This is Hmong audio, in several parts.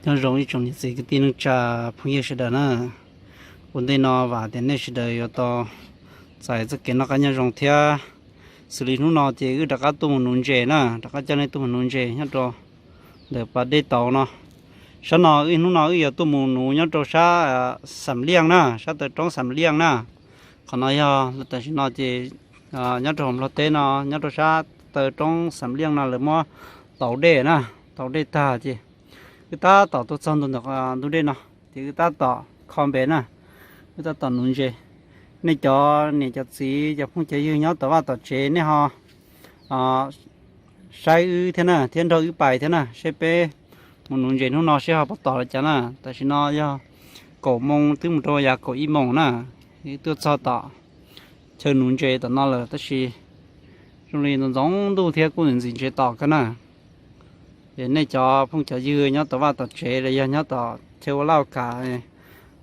Nyob zoo ib tsoom niam txiv kwv tij neej tsa phooj ywg sawv daws na. Ua ntej no vam tias nej sawv daws yuav tau txais txoj kev noj qab nyob zoo thiab. Xws li hnub no ces wb rov qab tuaj mus nuv ntses na, rov qab coj nej tuaj mus nuv ntses nyob rau ntawm pas dej tauv no. Sab no wb hnub no wb yuav tuaj mus nuv nyob rau sab Xam Liaj na, sab taw roob Xam Liaj na. Qhov no yog tam sim no ces nyob rau hauv Nplog teb no, nyob rau sab taw roob Xam Liaj no lawv muab tauv dej na, tauv dej tag ces wb tab tom tuaj txog ntua ntawm ntug dej no ces wb tab tom kho npe na, wb tab tom nuv ntses. Nej cov niam cov txiv cov phooj cov ywg nyob tom vaj tom tsev nej ho saib wb thiab na, thiab nrog wb pais thiab na, seb peb mus nuv ntses hnub no seb ho puas tom li cas na. Tam sim no yog kaum moos twb mus rau yav kaum ib moos na, wb tuaj txog tom chaw nuv ntses tom no lawm tab sis zoo li ntxoov ntxoov ntuj thiab kuj ntxim ntxim ntses tom kawg na. Es nej cov phooj cov ywg nyob tom vaj tom tsev los yog nyob tom chaw ua laj ua kam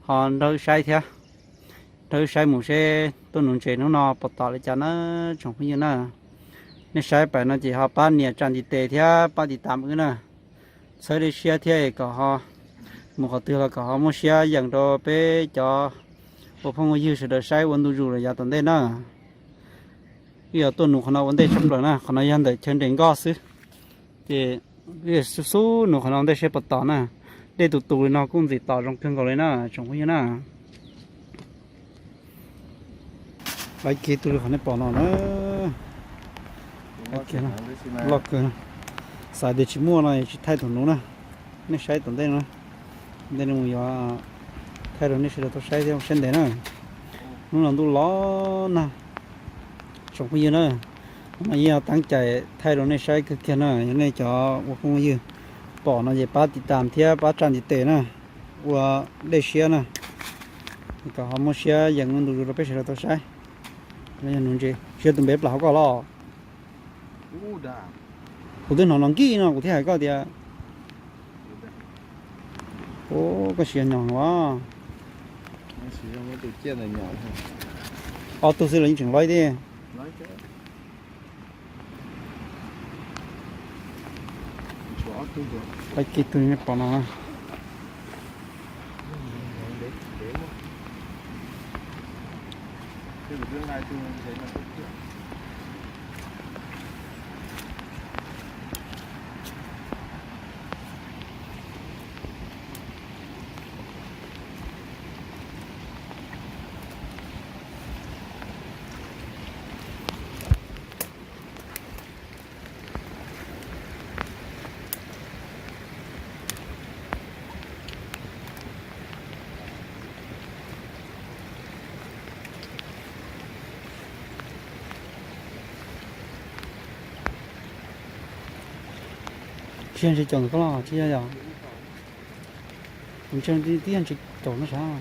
ho nrog wb saib thiab, nrog wb saib mus seb tuaj nuv ntses hnub no puas tom li cas na tsoom phooj ywg na. Nej saib pais no ces ho pab nias tsab ntiv tes thiab pab tiv tam wb na. Txhawb dej siab thiab kom ho mus qhov twg los kom ho muaj siab yeem rau peb cov ua phooj ua ywg sawv daws saib ua ntu zus lawm yav tom ntej na. Wb yuav tuaj nuv qhov no ua ntej tshaj plaws na, qhov no yog ntawm chaw nres nkoj xwb. Ces wb xub xub nuv qhov no ua ntej seb puas tom na. Dej tus tus li no kuj ntxim tom zoo kawg nkaus li na tsoom phooj ywg na. Laiv kiag tus li qhov nej pom no na. Loj kawg, xav tias tsis muaj no tsis thaij thaum nuv na. Nej saib tom ntej no, ntej no mus yuav thaij rau nej sawv daws tau saib thiab ua siab ntev na. Hnub no ntuj los nag tsoom phooj ywg na, no yeej yog teeb cai thaij rau nej saib kawg kiag na. Yog nej cov ua phooj ywg pom no ces pab tiv tam thiab pab tsab ntiv tes na, ua dej siab na, kom ho muaj siab yeem ua ntu zus rau peb sawv daws tau saib. Yog nuv ntses, tsis yog tus npe plam hauv koj los? Kuv twb hnov no nkij no kuv thiaj hais koj tias, koj tsis yog nyom as. Ob tug xwb los yeej tseem loj thiab. Pab kiag tus nej pom no. Tsis yog ntses caum ntawm koj los tsis yog yom? Kuv ntsia tib yog ntses caum no sav.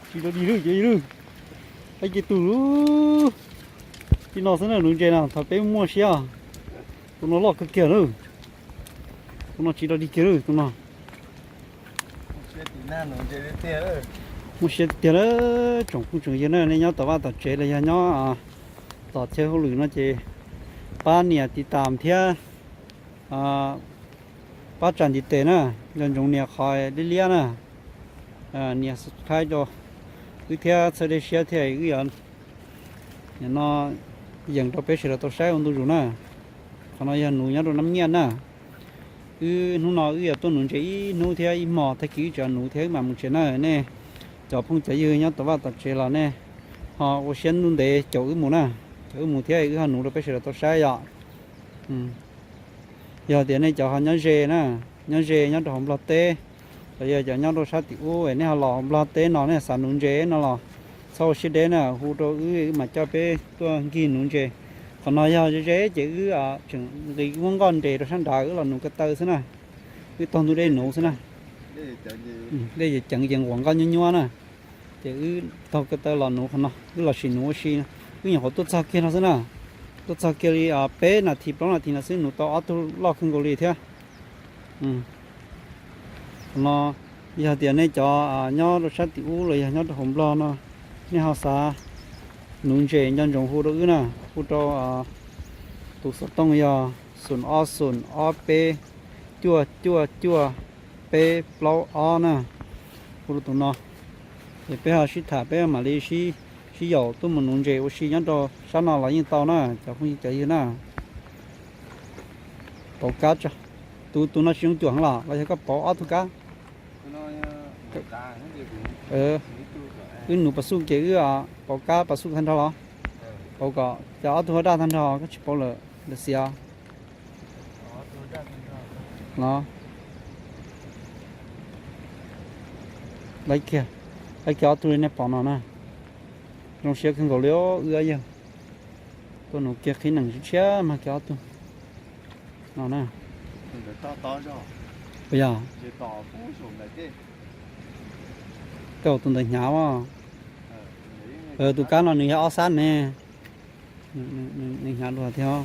Tsis rau dig lawm ces lawm. Pab kiag tus lub, tib no xwb na, nuv ntses no thaum peb muaj siab. Tus no loj kawg kiag lawm. Tus no tsis rau dig kiag lawm tus no. Muaj siab tiag tiag lawm tsoom phooj tsoom ywg na, nej nyob tom vaj tom tsev los yog nyob tom chaw hauj lwm no ces pab nias tiv tam thiab pab tsam ntiv tes na, nco ntsoov nias qhov liab liab na, nias subscribe rau wb thiab txhawb dej siab thiab wb yuav no yeem rau peb sawv daws tau saib ua ntu zus na. Qhov no yog nuv nyob rau nab nyiaj na. Wb hnub no wb yuav tuaj nuv ntses ib hnub thiab ib hmos, tag kis wb tseem nuv thiab wb mam mus tsev na. Nej cov phooj cov ywg nyob tom vaj tom tsev los nej ho ua siab ntuj ntev caum wb mus na, caum wb mus thiab wb ho nuv rau peb sawv daws tau saib yom. Yog tias nej cov ho nyob ze na, nyob ze nyob rau hauv Nplog teb, Los yog cov nyob rau sab tim ub es nej ho los Nplog teb no nej xav nuv ntses no los txhob ua siab deb na, hu rau wb, wb mam coj peb tuaj nkig nuv ntses. Qhov no yog ze ze ces wb tseem nqis muab nkoj nres rau sab nrad wb los nuv ko taw xwb na. Wb taug ntug dej nuv xwb na. Dej ceev ces nquam nkoj nyuab nyuab na. Ces wb taug ko taw los nuv qhov no, wb los sim nuv ua si. Wb nyuam qhuav tuaj txog kiag no xwb na. Tuaj txog kiag li peb nas this plaub nas this no xwb nuv tau ob tug loj kawg nkaus li thiab. Qhov no yog tias nej cov nyob rau sab tim ub los yog nyob rau hauv Nplog no, nej ho xav nuv ntses nco ntsoov hu rau wb na, hu rau tus xov tooj yog xoom ob xoom ob peb cuaj cuaj cuaj peb plaub ob na, hu rau tus no. Ces peb ho sib tham peb mam li sib yaum tuaj mus nuv ntses ua si nyob rau sab no los yeej tau na cov phooj ywg cov ywg na. Pauv kab tso. Tus, tus no tsis zoo cuam heev los los yog koj pauv ob tug kab? Wb nuv pas xuj ces wb pauv kab pas xuj tag nrho los? Pauv kom cov ob tug daj tag nrho, koj tsis pauv lawm lawv xiav. Los, lawv kiag, lawv kiag ob tug li nej pom no na. Zoo siab kawg nkaus li wb ob yawg. Tuaj nuv kiag qhib nees tshiab tshiab mag kiag ob tug no na. Puas yog? Koj tus ntawd hnyav os. Tus kab no nws yog ob xab ne. Nws hnyav dua thiab.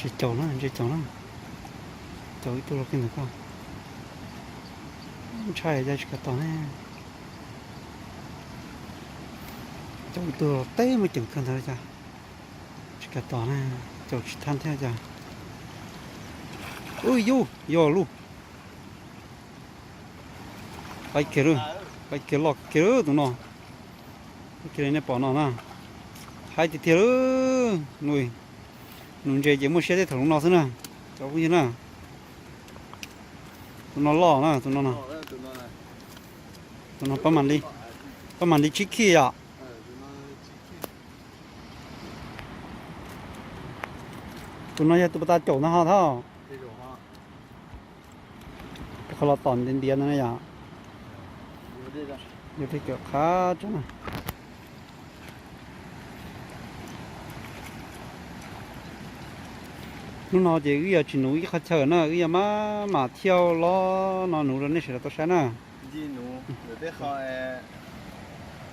Tsis caum na, tsis caum na. Caum ib tug los kiag ntawm koj. Ntshai cas tsis kam tos ne. Caum ib tug los teb muaj ceem kawg ntawd cas tsis kam tos na. Caum tsis thab thiab cas. Ub yus, yog lub. Qaib kiag lawm, qaib kiag loj kiag lawm tus no. Qaib kiag li nej pom no na. Haib tiag tiag lawm. Nuv ntses ces muaj siab tej thaum lub no xwb na. Cov phooj ywg na. Tus no loj na, tus no no. Tus no pab mam li, pab mam li tsib khij yom. Tus no yog tus pas tas caum no ho thab. Qhov los tom ntiav ntiav no na yom. Yog tej cov qhab tso na. Hnub no ces wb yog tsis nuv ib qhov chaw na, wb yog maj mam thiaj los no nuv rau nej sawv daws tau saib na.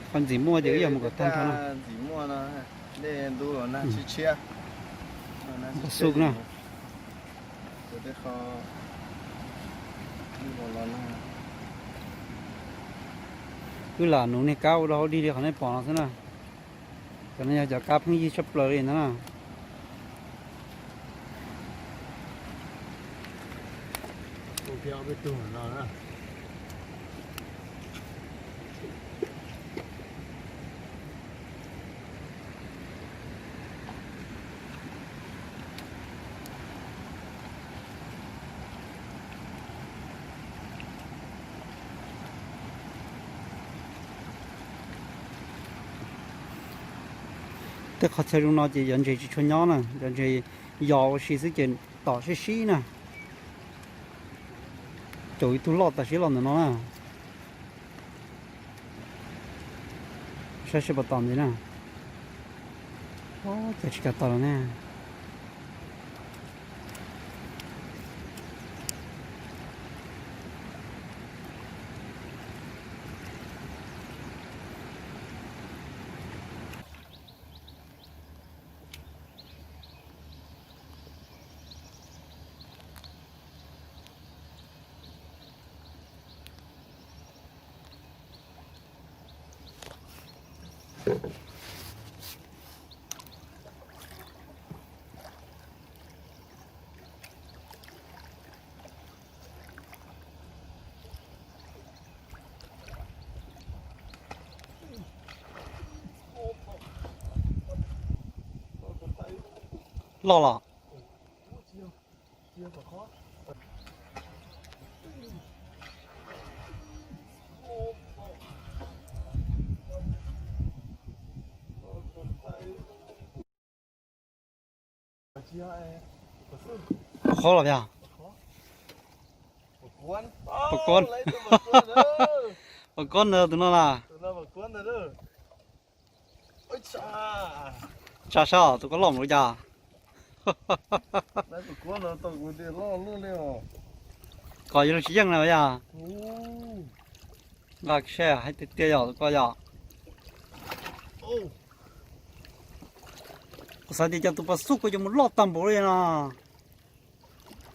Qhov ntxim muaj ces wb yog mus kom tag nrho na. Xub na. Wb lam nuv niag kab ua rau hauv dig li qhov nej pom no xwb na. Cov no yog cov kab pheej yig tshaj plaws li ntag na. Tej qhov chaw zoo no ces cov ntses tsis tshua nyob na, cov ntses yos ua si xwb ces tom sib sib na. Caum ib tug loj tam sim los ntawm no na. Saib seb puas tom ntxiv na. Ces tsis kam tom lawm ne. Loj los? Qhov los yog? Pos kob. Pos kob ntawd tus no las. Tsa sab tus ko loj mus li cas. Kom yuav luag tsis yeej na yog. Nqa seb hais tiag tiag yog tus ko yog. Kuv xav tias cov tus pas xub ko yuav mus loj tag npaum li no.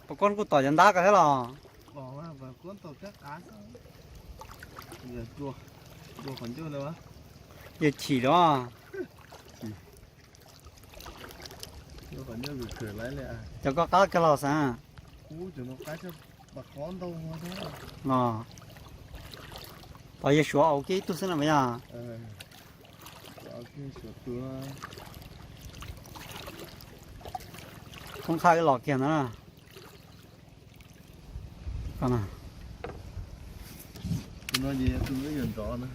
Pos kob kuj tom cov ntab ko thiab los? Yog chim los? Cov koj qab kiag los xav. Os, pos yog suav ua kiag ib tug xwb na mas yog. Thoob qhaj wb los kiag ntawd na. Tus no ces yog tus wb yuav nrov na.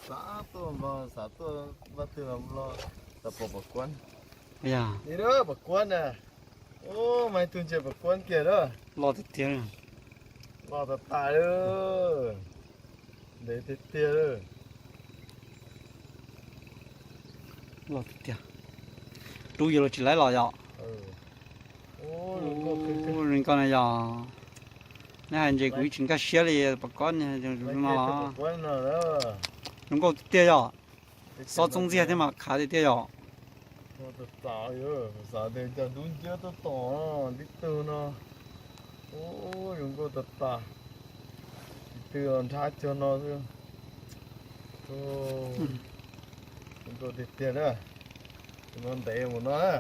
Xav tuaj npog, xav tuaj vaj twg los, xav pom pos kuab. Pos kuab na. Ub, mas ib tug ntsia pos kuab kiag lawm. Loj tiag tiag. Loj tas tas li. Ntev tiag tiag. Loj tiag tiag. Rub yuav luag tsis laib los yom? Zoo nkauj na yog. Neb hais ntses kuv yeej tsis nkag siab li, pos kob no los. Zoo nkauj tiag tiag yog. Xob txob ntxiag thiab mas khav tiag tiag yom. Xav tias cov dub nciab tuaj tom tib tug no. Ub, zoo nkauj tas tas. Tib tug los nrhab cuag no xwb. Zoo nkauj tiag tiag na. Tus no ntev mus no na.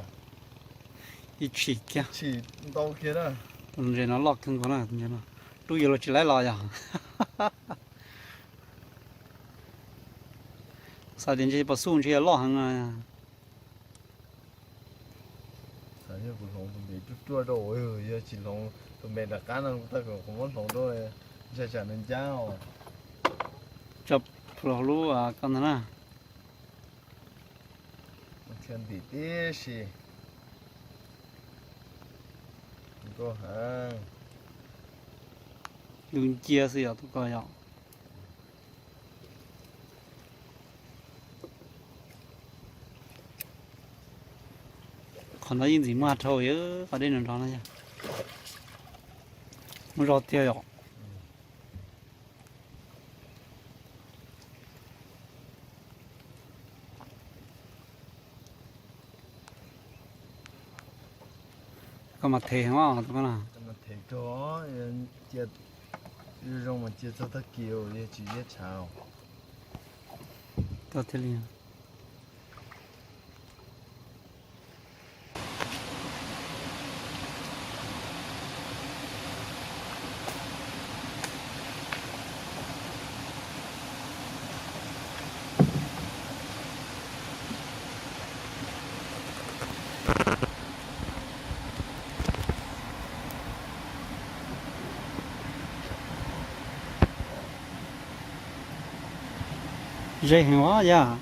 Ib tshim kiag. Ib tshim ntau kiag na. Tus ntses no loj kawg nkaus na, tus ntses no. Rub yuav luag tsis laib los yog. Xav tias ntshe pos xub ntshe yog loj heev no. Yog kuv hloov tus npe ruaj ruaj rau, yog tsis hloov tus npe nram qab no, kuv muab hloov rau, ntshai tsam nws ncab os. Tso plhuav lub ko ntag na. Ntim tib si. Nkauj heev. Dub nciab xwb yog tus ko yog. Qhov no yeej ntxim muaj dhau, qhov dej nrov nrov no yog. Muaj zog tiag yom. Koj mas thev heev os tus ko na. Cia zoo zoo mas cia txog tag kis, yog tsis ziab tshav. Tau thiaj li. Ze heev os yog.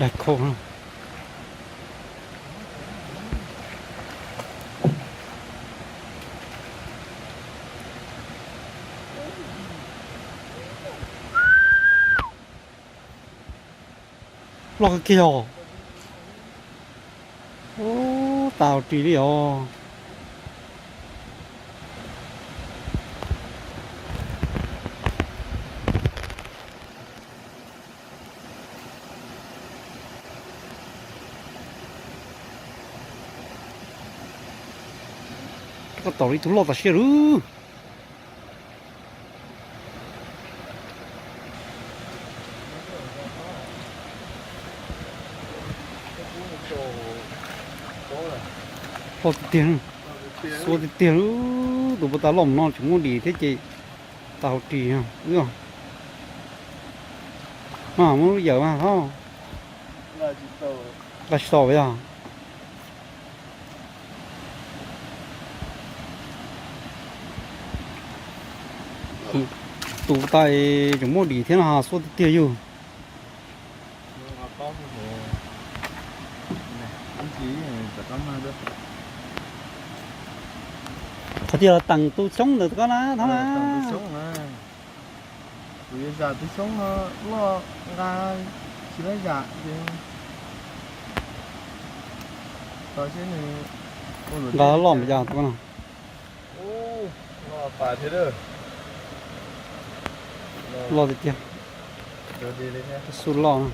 Daig khau. Loj kawg kiag os. Ub, tas hauv ris li os. Koj tom ib tug loj tas siab lawm. Loj tiag tiag, xuab tiag tiag. Tus puas tas loj no tseem muaj dim thiab ces tas hauv ris wb. Mas muab lub yawm mas hov. Nqa tsis tau yog. Tus tais tseem muaj dim thiab no, xuab tiag tiag yug. Qhov tias los teem tus xyoob ntawd koj na, thab na. Kuv yuav zam tus xyoob no loj nqa tsis laib zam ces nqa loj npaum cas no. Loj tiag tiag. Xub loj no.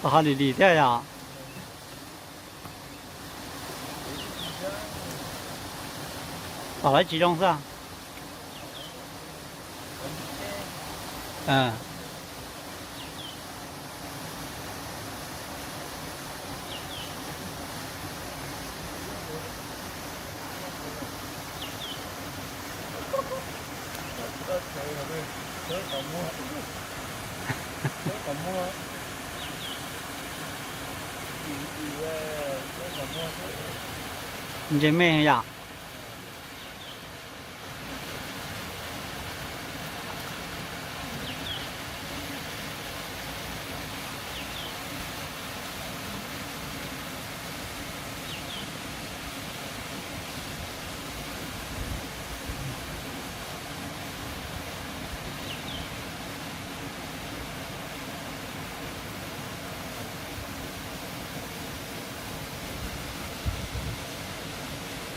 Ho dim dim thiab yom. Tom lawv tsis zoo xwb. Ntses me yom.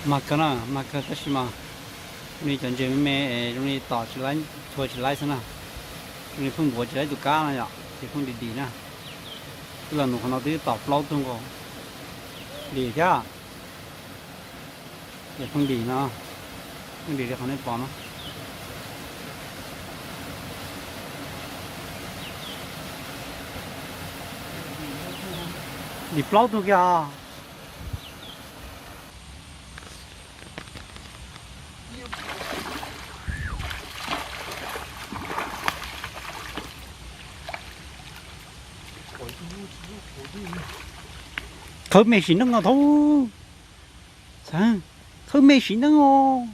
Mag kawg na, mag kawg tab sis mas zoo li cov ntses me me es zoo li tom tsis laib, tshua tsis laib xwb na. Zoo li pheej npuav tsis laib tus kab no yom, ces pheej dim dim na. Twb los nws qhov no twb tom plaub tug nkaus, dim thiab. Ces pheej dim no, pheej dim li qhov nej pom no. Dim plaub tug kiag. Khawb me sim neej no thaub. Khawb me sim neej os.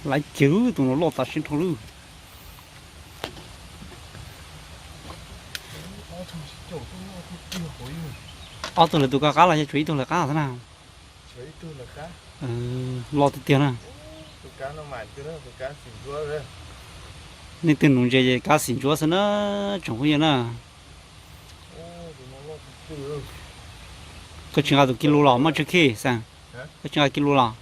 Laiv kiag tus no loj tas siab dhau lawm. Ob tug lawv tus koj qab los yog tshuav ib tug lawv qab xwb na? Loj tiag tiag na. Nej twg nuv ntses ces kab xim ntsuab xwb na, tsoom phooj ywg na. Koj tsis nqa tus ki lus los muaj tsawg khij xeem? Koj tsis nqa ki lus los?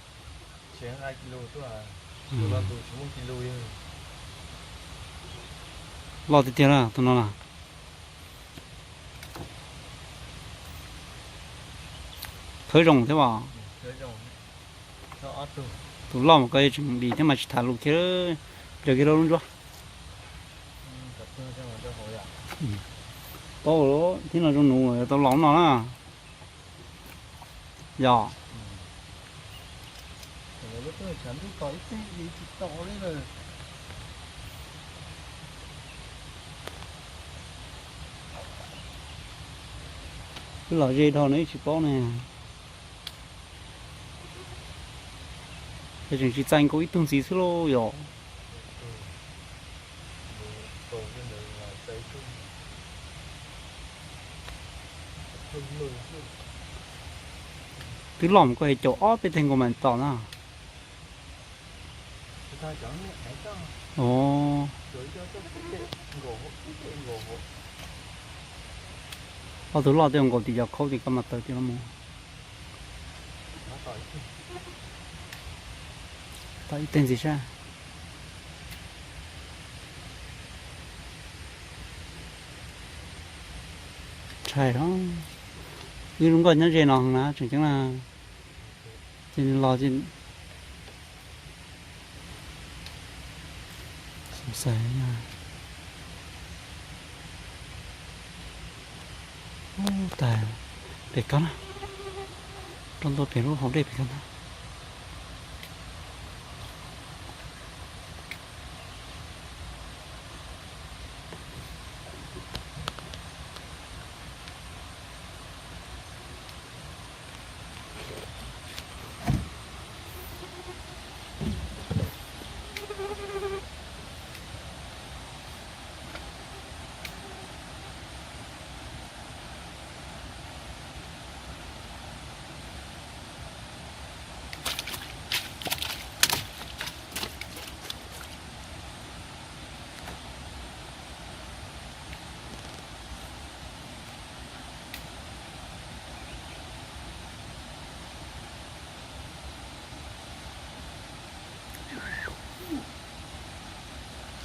Loj tiag tiag na tus no na. Khawb zoo thiab os. Tus loj mas koj yeej tseem dim thiab mas tsis tham lus kiag, ncaws kiag rau lub ntsuab. Tau thiab no zoo nuv tau los no na. Yog. Wb los ze dhau no ib tsis paub ne. Ces tseem tsis txais nkaus ib tug ntxiv xwb lauj yom. Twb loj mus koj caum ob peb teg nkaus mas tom na. Ob tug loj tej nkaus tim cov khaub tim koj mas tawm tim no mus. Tom ib teg ntxiv sab. Ntshai os. Wb lub nkoj nyob ze no na tseem ceeb na. Ces los ces xav xav tas pem kab na, rau ntua pem lub hauv dej pem kab na.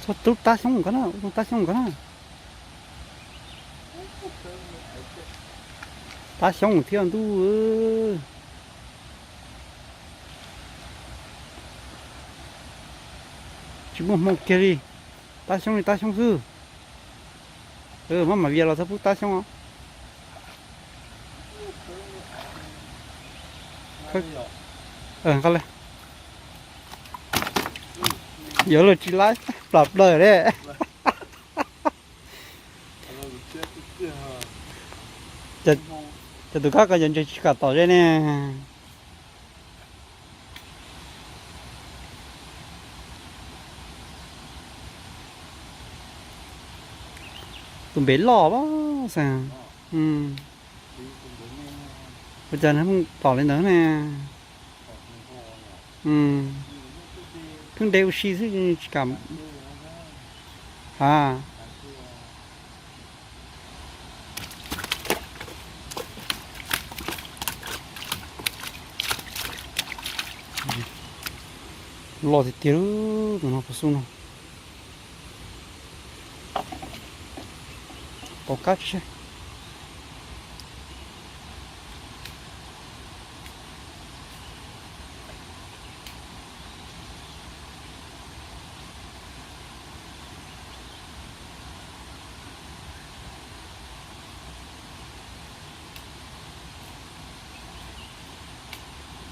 Txhob tub tab xyoob ko na, ua tab xyoob ko na. Tab xyoob thiab ntuj. Tsis muaj hmoo kiag li. Tab xyoob li tab xyoob xwb. Maj mam vias los txhob pub tab xyoob os. Nqa le. Yuav luag tsis laib plam plaws le. Ces tus kab ko yog ntses tsis kam tom ze ne. Tus npe loj xav. Ua cas nws tom li ntawd ne? Pheej de ua si xwb tsis kam. Ha. Loj tiag tiag tus no, pov xub no. Pov kab tsis.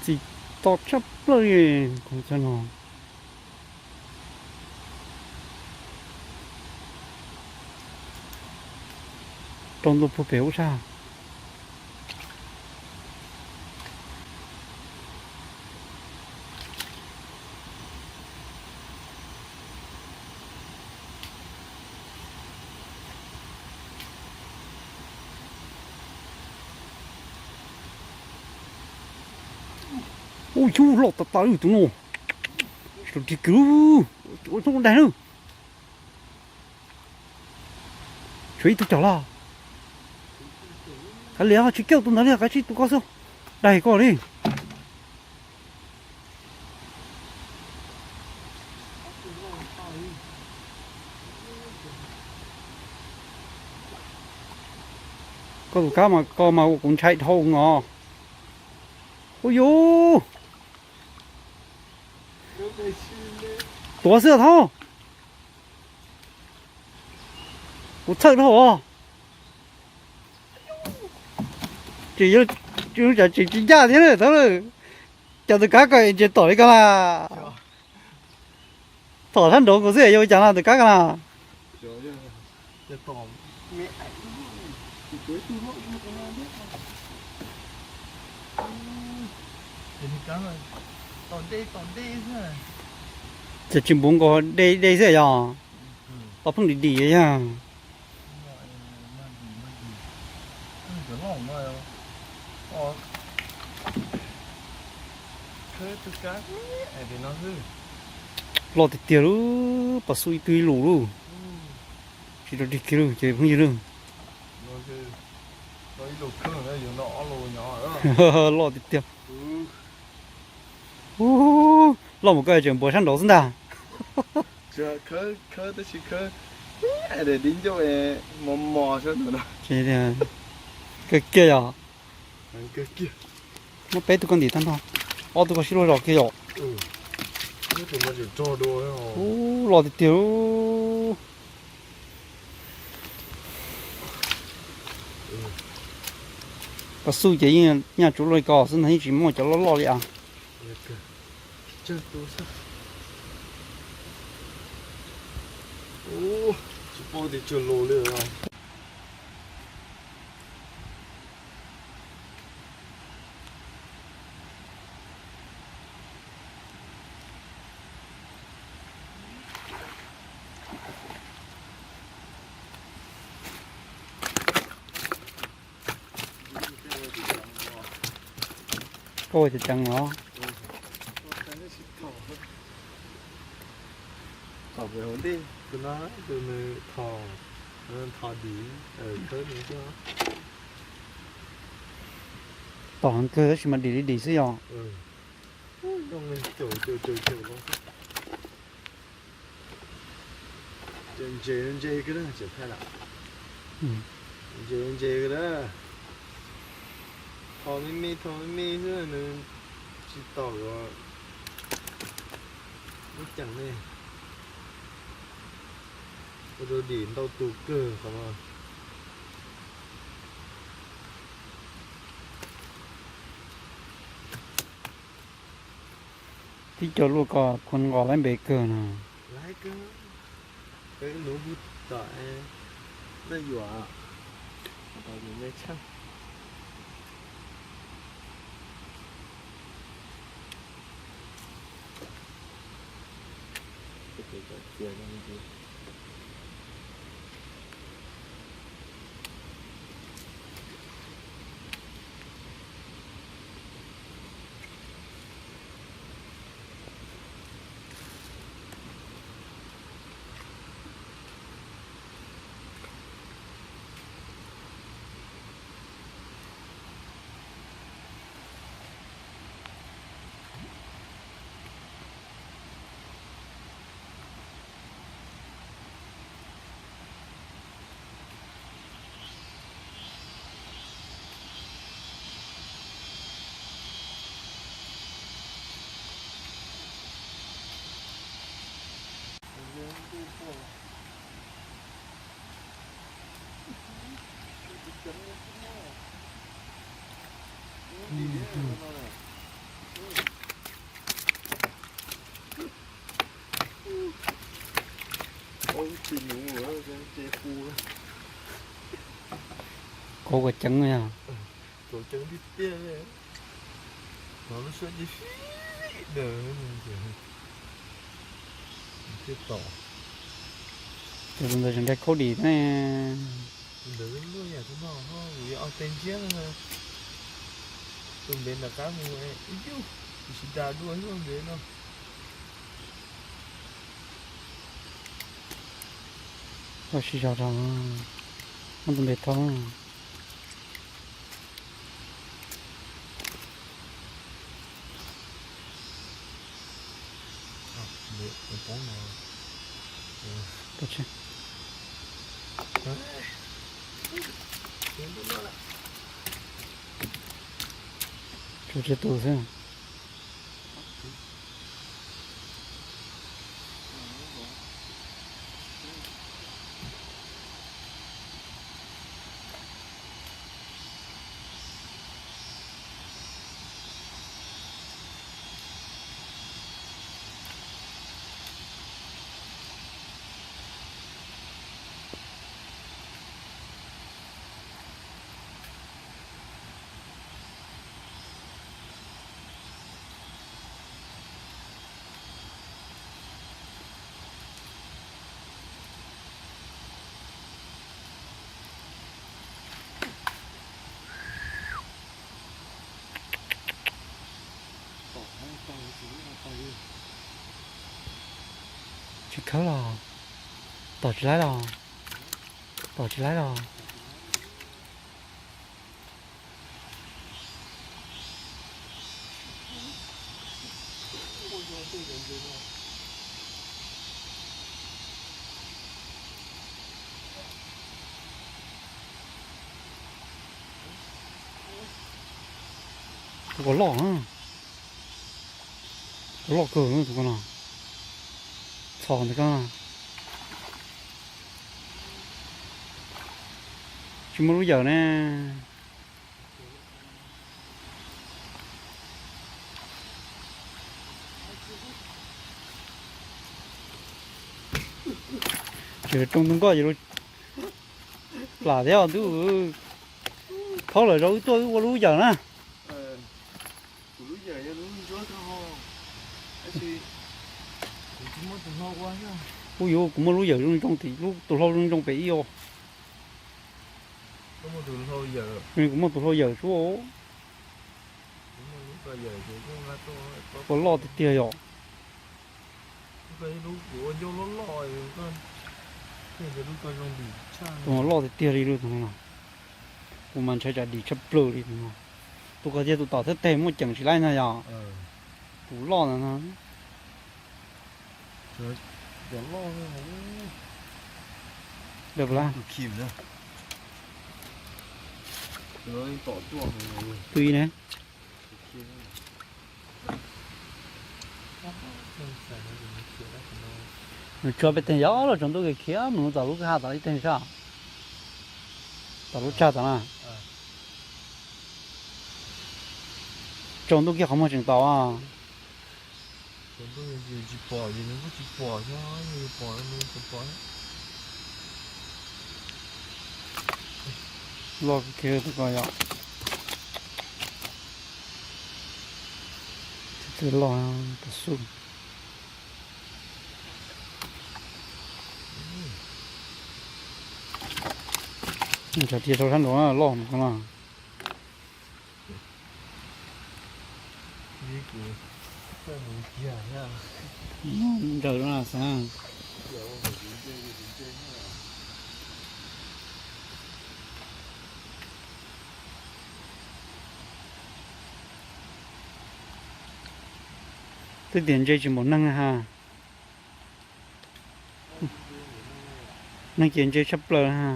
Txim to tshaj Plaws li, no rau ntua puag pem ub sab. Ub, cub loj tas tas li tus no. Tsis tau rig kiag, ua daig na. Tshuav ib tug cog los. Kav liam, tsis kiaj tus ntawd li, kav tsij tus ko xwb. Daig koj li. Koj tus kab mas koj mas ua kuv ntshai dhau os. Ub yus, tuav xwb thaub. Kuv txhawj dhau os. Tseem, cas tseem tsis ncaj thiab na thaub. Cas tus kab ko tseem tom li ko na. Tom sab nraud kuv xwb yuav ua cas na tus kab ko na. Ces tsis npuv nkaus, dej dej xwb yog. Tau pheej dim dim yog. Loj tiag tiag lub pas xu ib tug ib lus lub. Tsis tau rig kiag lub ces phooj ywg lub. Loj tiag tiag. Loj mus koj tseem npuav sab nraud xwb ntag. Kawg kiag yog. Muab peb tug koj ntim tag nrho. Ob tug koj sib luag zos kiag yom. Ub, loj tiag tiag. Koj xub ces yeej nyaj tsuv luaj li ko xwb ntag, yeej tsis muaj cov loj loj li as. Koj ua ceev ceev os. Tom pem hauv ntej tus no, tus nws thom, thom dim, khawb nws xwb. Tom heev kawg tab sis mas dim li dim xwb yog. Zoo li caum caum caum caum los xwb. Ntses ntses kawg na, tseem thaij lawm. Ntses ntses kawg na. Thom me me thom me me xwb nws tsis tom lub ceem ne. Ua rau dim ntau tus kawg qhov no. Tib co luaj ko khuv nqos laib npe kawg no. Ua kuv ceev yog. Txaus ceev tiag tiag li. Hnov lub suab cia fib daws thiaj tom. Tus ntawd tseem nrhiav khaub dim ne. Tus ntawd luaj yam tus no, kuv yuav ua teg ntsiab no. Tus ntev nram qab mus, ib yug, tus tsis da dua ib lub ntev no. Koj siv zog rau, muab tus ntev thauj. Tshuav tsib tus xwb. Tsis khawb los, tom tsis laib los, tom tsis laib los. Tus ko loj, ko loj kawg tus ko no. Txhom ntawm ko tsis muaj lub yawm ne. Tseem rooj tus nkoj ces plam thiab os ntuj. Thaub lawm zaum wb tuaj wb ua lub yawm na. Kuv yuav kuv muaj lub yawm zoo zoo tim lub tus hlau zoo zoo pem ib os. Kuv muaj tus hlau yawm suab. Ua loj tiag tiag yom. Tus loj tiag tiag li tus no. Kuv mas ntshai tsam dim tshaj plaws li tus no. Tus ko thiaj tus tom thawj teg muaj ceem tsis laib ntag yom. Tus loj ntawd no. Dawb lab. Tus ib ne. Nws tshuav peb teg yog los tsaus ntuj khiav mus tom lub kwj ha tom ib teg sab. Tom lub tsag tom na. Tsaus ntuj kiag qhov muag tseem tom. Loj kiag tus ko yom. Tib tug loj tas xub. Ntshav tias rau sab nraud loj mus ko no. Ntsaws no xav. Twb tias ntse tsis npaum neeg ha. Neeg ces ntse tshaj plaws ha.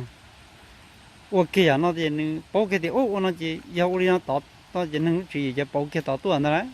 Ua kiag yam no ces nws paub kiag tias ua no ces yog ua li no tod, tod ces neeg lub tswv yim ces pauv kiag tod tuaj ntag lauj.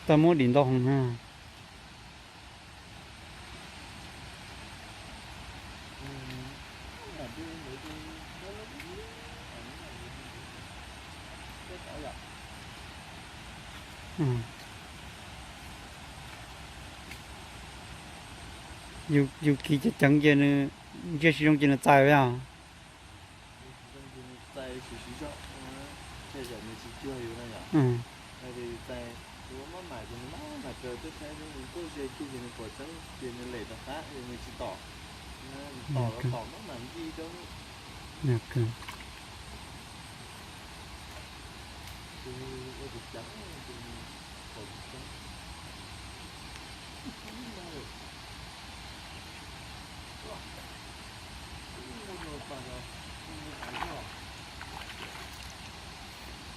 Tau muab dim ntau heev na. Yus kis ceev ceev ces nws ntsia tsis zoo ces nws txais yom.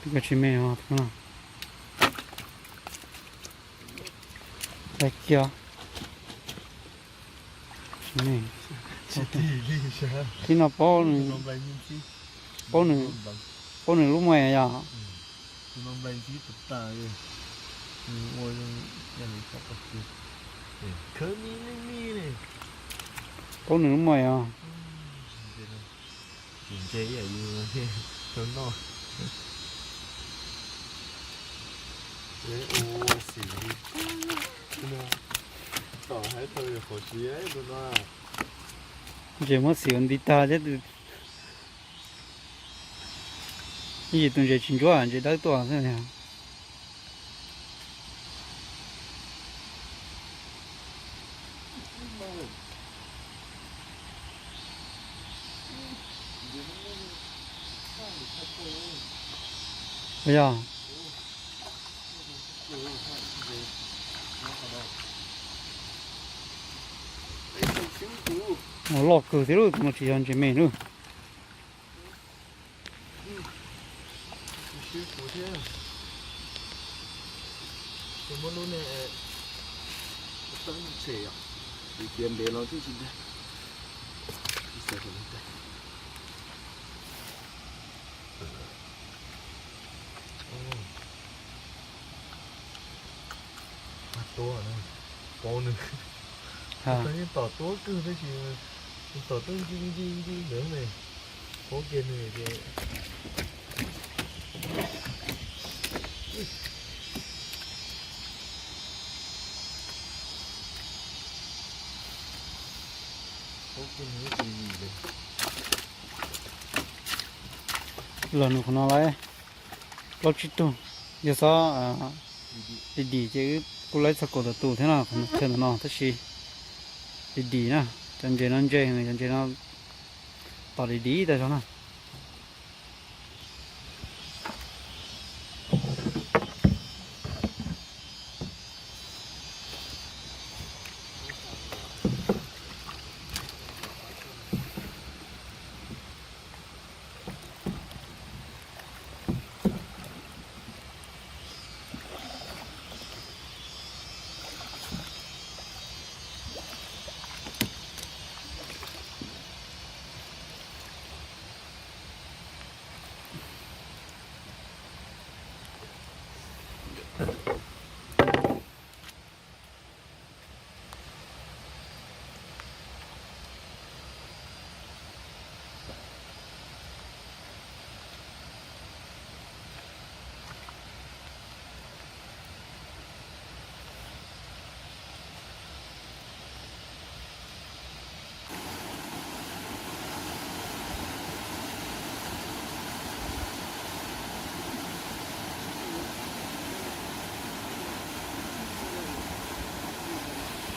Twb tsis me os. Kiag. Tib no paub, paub nws lub muaj yog. Paub nws lub muaj os. Ntses muab xim ua nti tag thiab. Ib yim tus ntses tsis ntsuab, ntses dawb tuaj xwb. Yog. Loj kawg thiab lauj, tus no tsis yog ntses me lauj. Tom tuab kawg tab sis tom tuab nci nci nci ntawd ne. Paub kiag nws ces Los nws qhov no lawm, plaub tsib tug. Yog xob dim dim ces wb kuj laib txog kaum tawm tus thiab no, qhov no thiaj ntawm no tab sis dim dim na. Cov ntses no ntse, cov ntses no tom dim dim tas zog na.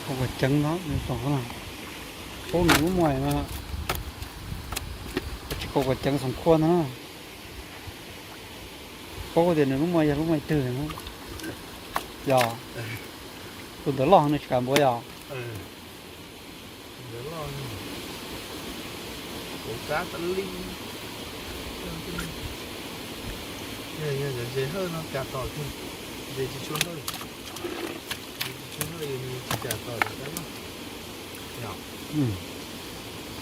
Kaum ceev no, paub nws lub muaj, tsis kaum ceev xoom khuaj no. Paub tias nws lub muaj yog lub muaj twg. Yog tus ntawd loj nws tsis kam npuav yog. Ntses hawj no kam tom kiag, ntses tsis tshua hawj, ntses tsis tshua hawj nws tsis kam tom.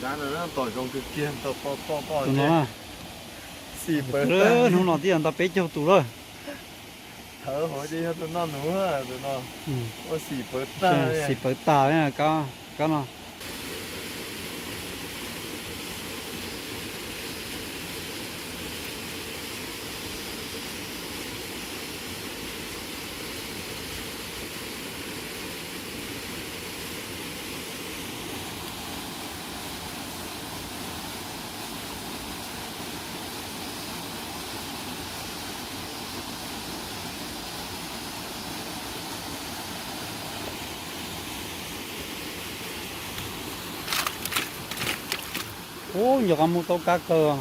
Kab no tom zoo kawg kiag, tau poj poj poj no. Xim pawg hnub no twb yog ntau peb caug tus lawm. Hauv ces yog tus no nuv, tus no ua xim pawv tag, xim pawv tag kab no. Ub, nco qab mus tau kab kawg.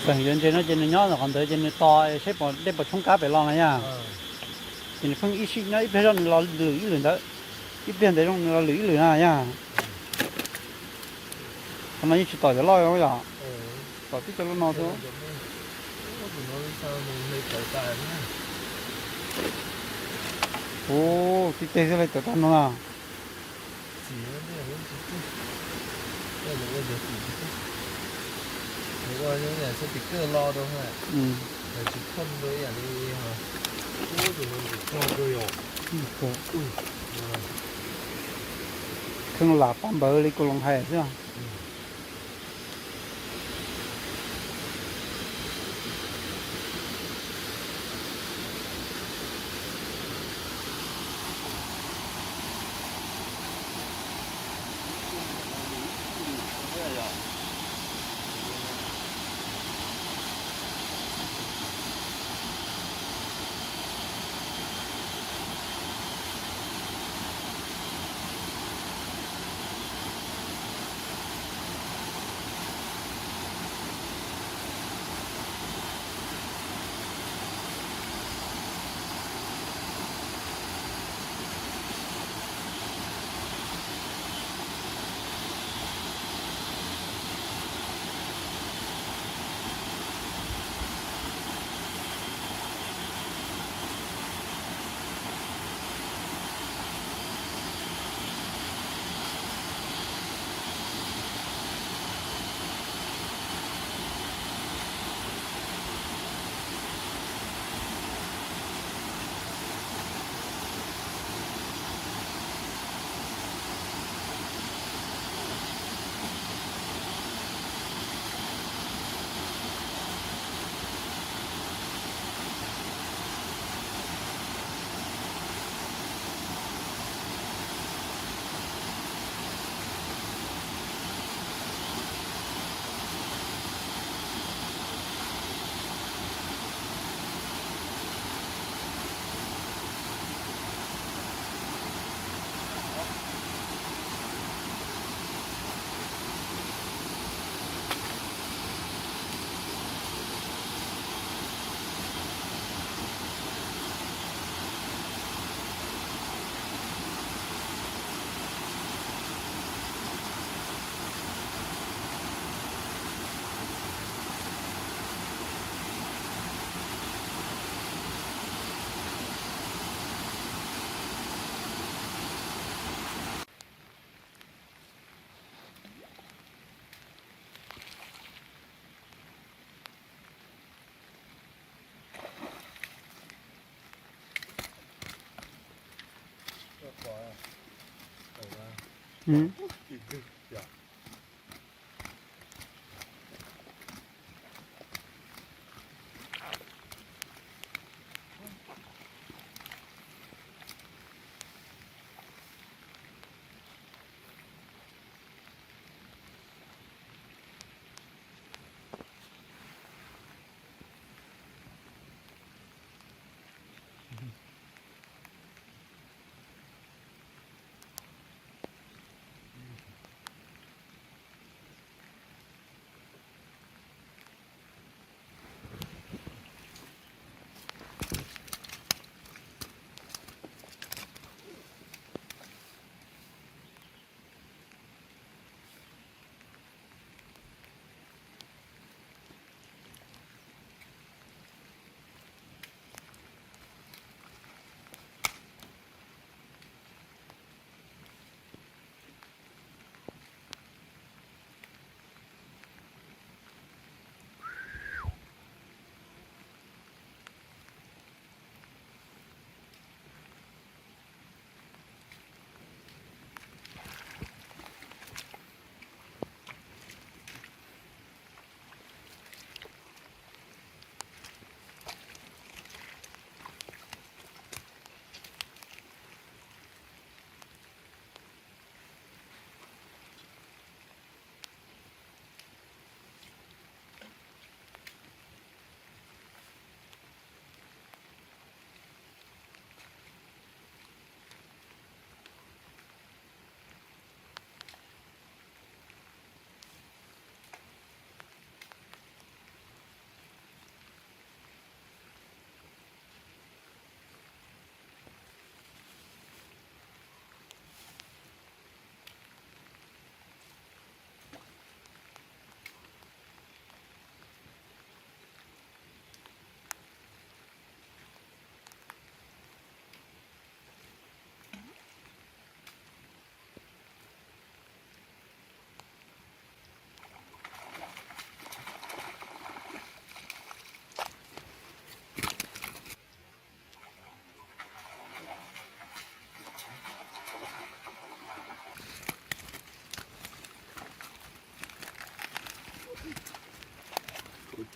Txawm yuav ntses no ces nws nyob qhov ntawd ces nws tos saib dej puas tshoob kab pem los na yom. Ces nws pheej ib sij nyob ib pliag zoj nws los lwm ib lwm ntawd, ib pliag ntev zoj nws los lwm ib lwm na yom. Qhov no yeej tsis tom cov loj yom, tom tib cov loj no xwb. Ub, tib teg xwb li tawm tag no na. Kheej lam pab npawv li kuv los hais xwb.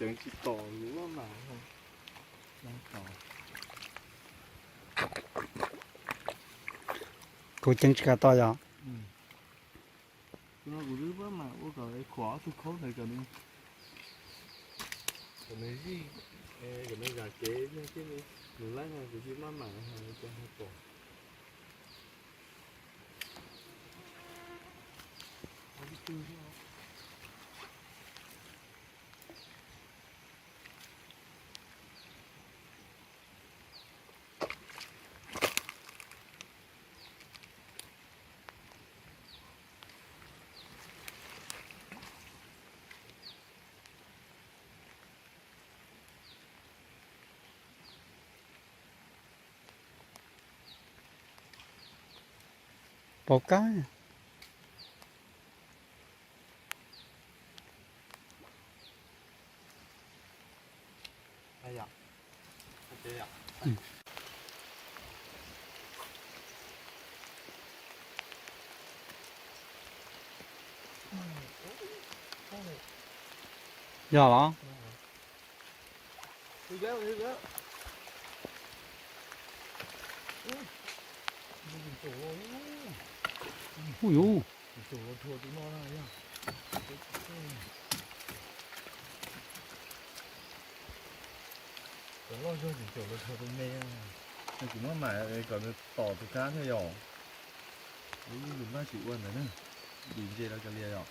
Ceev tsis tom, kuv maj mam. Kuv ceev tsis kam tom yom. Tus no kuv twb maj mam ua kom khuam ob tug khaub ntawd kom nws, kom nws zij, kom nws zam kev thiab, nws laib no kuv cia maj mam hais cov hais pom. Pov kab. Yog los? Ui yus. Cov loj zog tseem caum los rhuav tus me. Nws kuv maj mam kom nws tom tus kab thiab yom. Lub yus npaj tsis ua ntawd na, vim ntses los kav liam yom.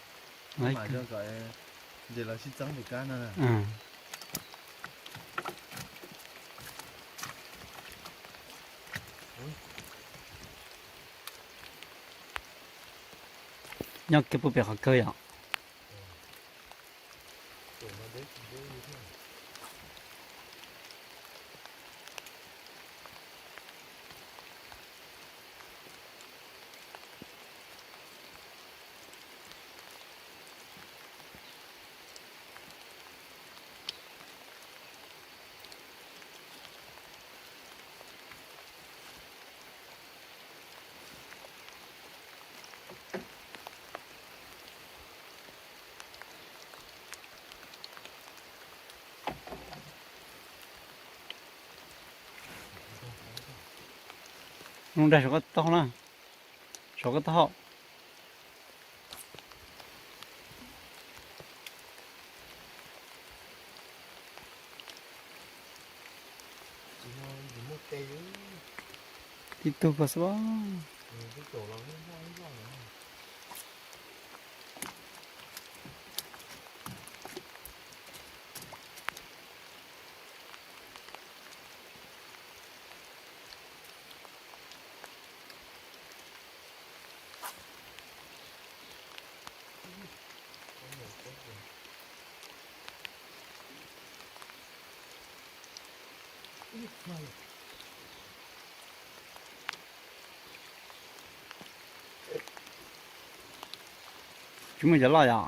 Maj mam zog kom ntses los sib txeeb tus kab no na. Nyob kiag puag pem qhov kawg yom. Nug dag saum koj taub hau na, saum koj taub hau. Tib tug ko xwb. Tsis muaj cov loj yom?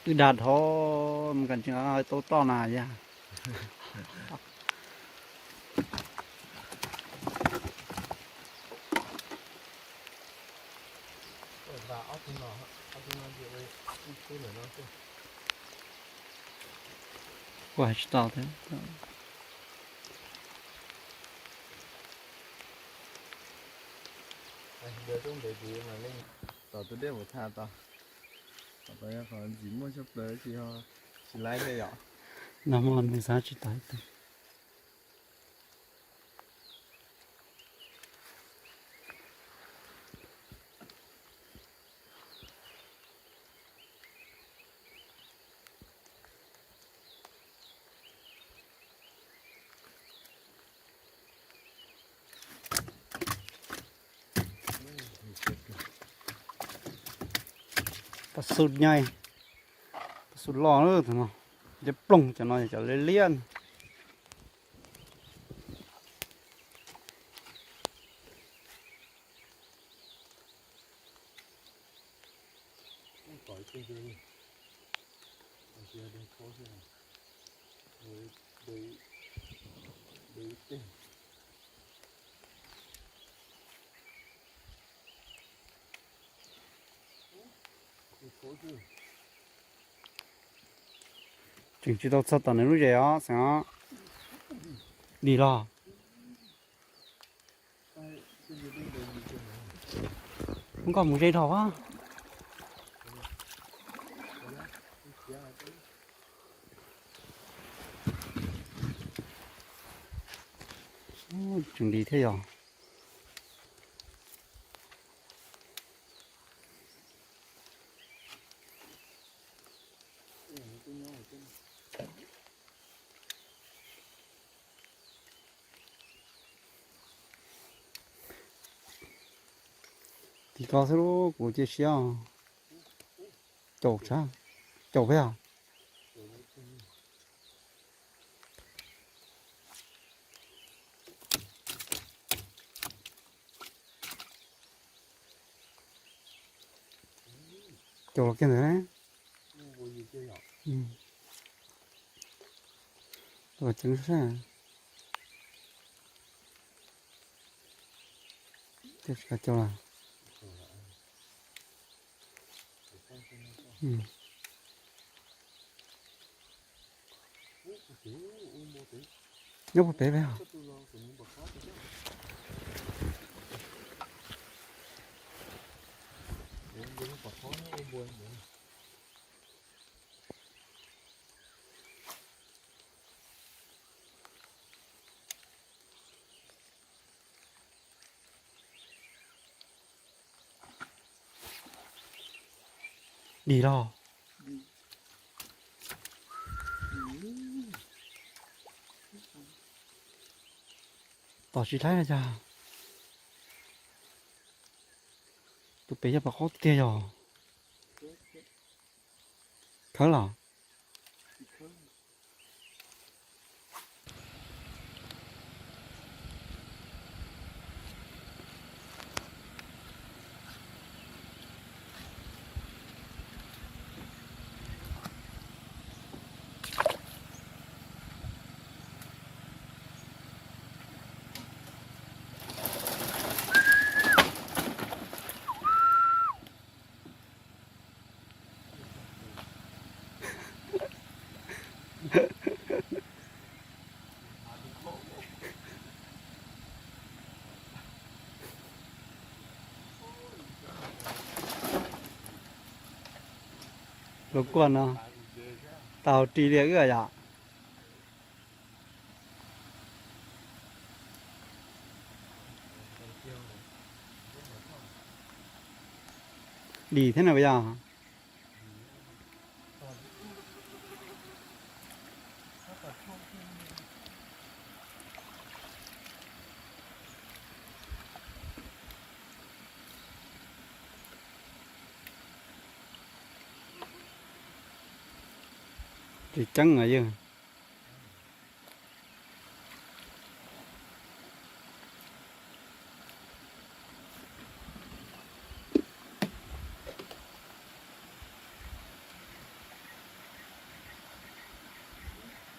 Wb dag dhau, mus kam tseem tau toj na yog. Kuv hais tsis tau thiab. Tom tus dej mus tha tau, tom tau yog qhov ntxim muaj tshaj plaws tsis, tsis laib thiab yom. Nag hmo nws xav tsis tau ib tug. Pas xu nyai, pas xu loj na tus no, liab ploog, cov no cov liab liab. Tseem tsis tau txog tom nws lub zes os xeem os. Dim los. Muab koj mus ze dhau a. Tseem dim thiab yog. Tim ko xwb lub kuv cia siab. Caum sab, caum peb os. Caum los kiag ntawd. Ceev sab. Caum los. Nyob puag pem peb os. Dim los. Tom tsis laib no cas. Tus pem yog pom qaub tiag yog. Khawb los. Lub kuaj no tau ri liaj wb yom. Dim thiab na puas yog? Tsis ceeb os yawg.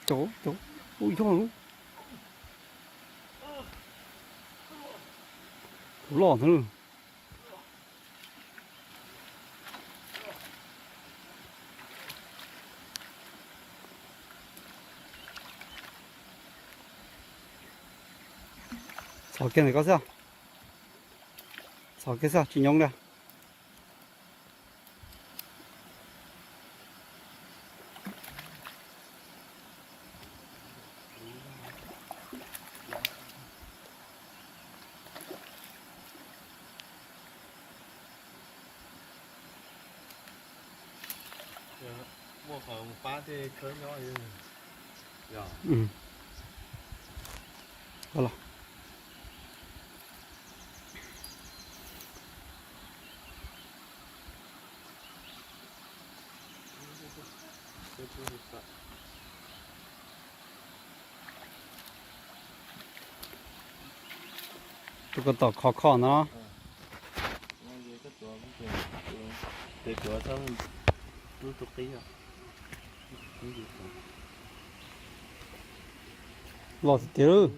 Cov, cov, ub yog lub, tus loj ntag. Txhos kiag ntawm koj xwb. Txhos kiag xwb, tsis nyoo li. Muaj qhov mus pab tej khawb nyob. Los. Tus ko tom khov kho no. Ces tuav txhob Los tiag tiag,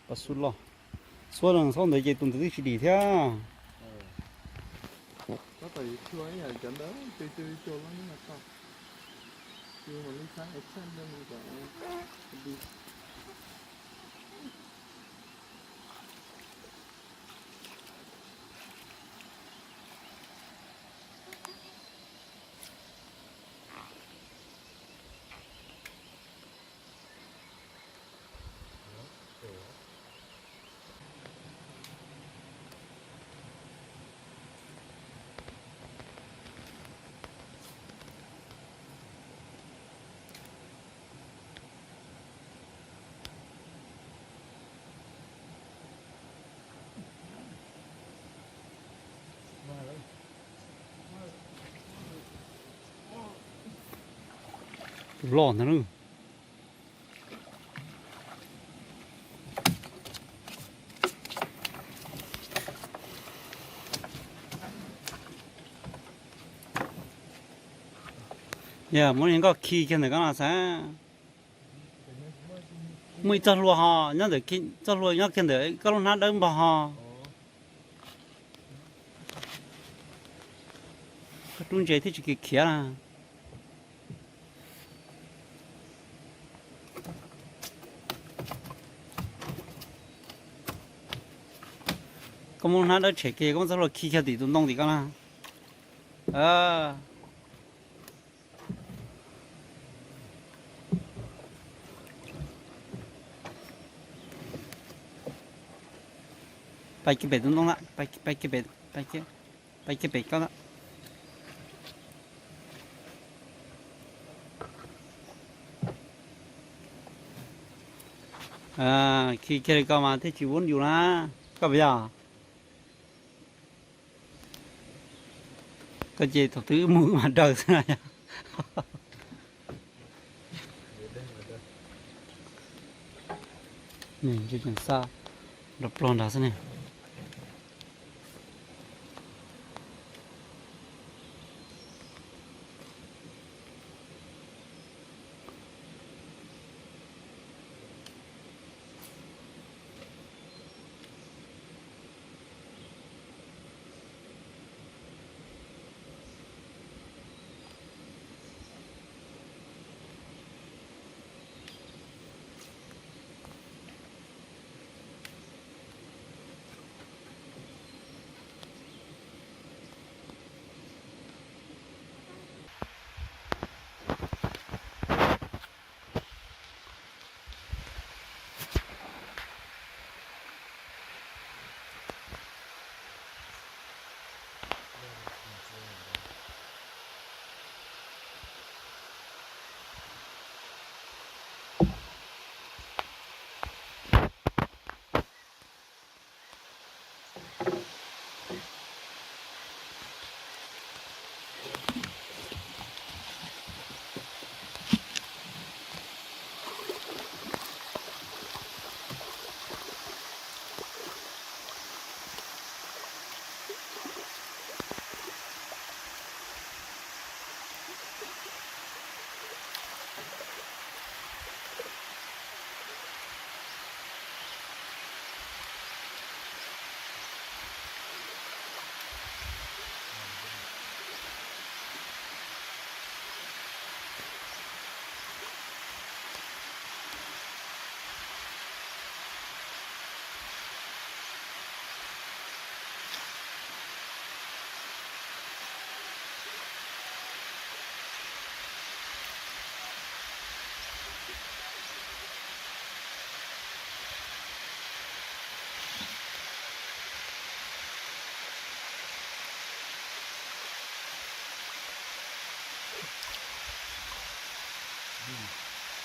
pas xub los, xub los ntawd ces tus ntawd twb tsis dim thiab. Tus loj ntag na. Yog muab nkoj khi kiag ntawm koj no xav. Muaj ib txoj hlua ho nyob ntawm, txoj hlua nyob kiag ntawm koj lub hnab dawb npog ho. Koj rub ntses thiaj tsis khiav khiav na. Koj muab lub hnab dawb tshem kiag, koj muab txoj hlua khi kiag tim tus ntoo tim koj na. Pais kiag pem tus ntoo na, pais kiag pem, pais kiag pem koj na. Khi kiag li koj mas thiaj tsis vuab yus na, koj puas yog? Koj ces thaum twg wb mus wb mam daws xwb na yog. Nws tseem xa nrov pluag nrad xwb ne.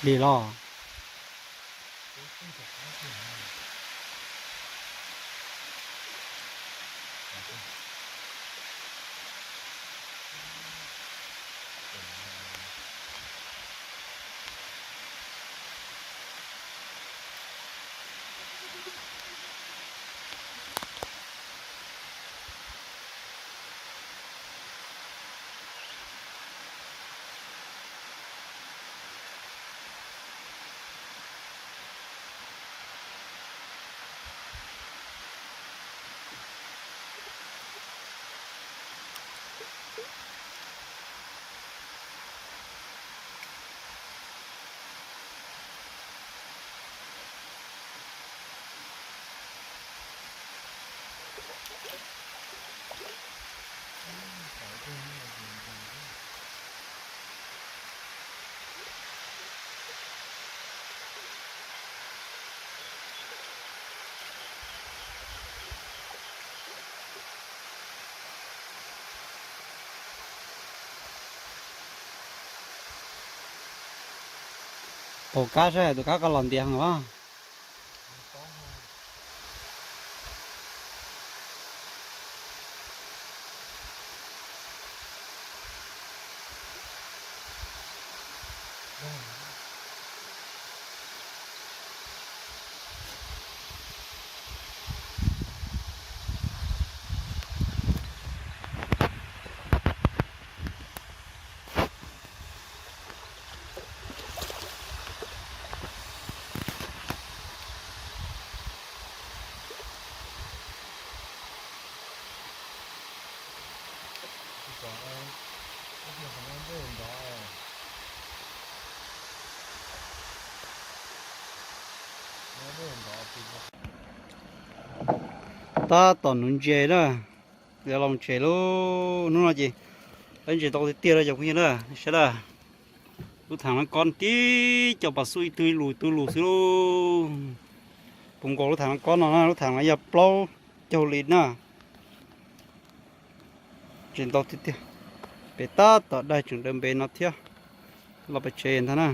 Li los. Tus kab saib, tus kab koj los ntiav heev los. Tab tom nuv ntses na, yuav los tsev lauj. Hnub no ces lawv ntses ntau tiag tiag lawm cov phooj ywg na, saib na. Lub thaam no kob tib co pas xub ib tug lus ib tug lus xwb lauj. Puv nkaus lub thaam no kob no na, lub thaam no yog plaub caug li na. Ntses ntau tiag tiag. Pem tab tom daig tseem daws npe no thiab. Los pem tsev ntag na.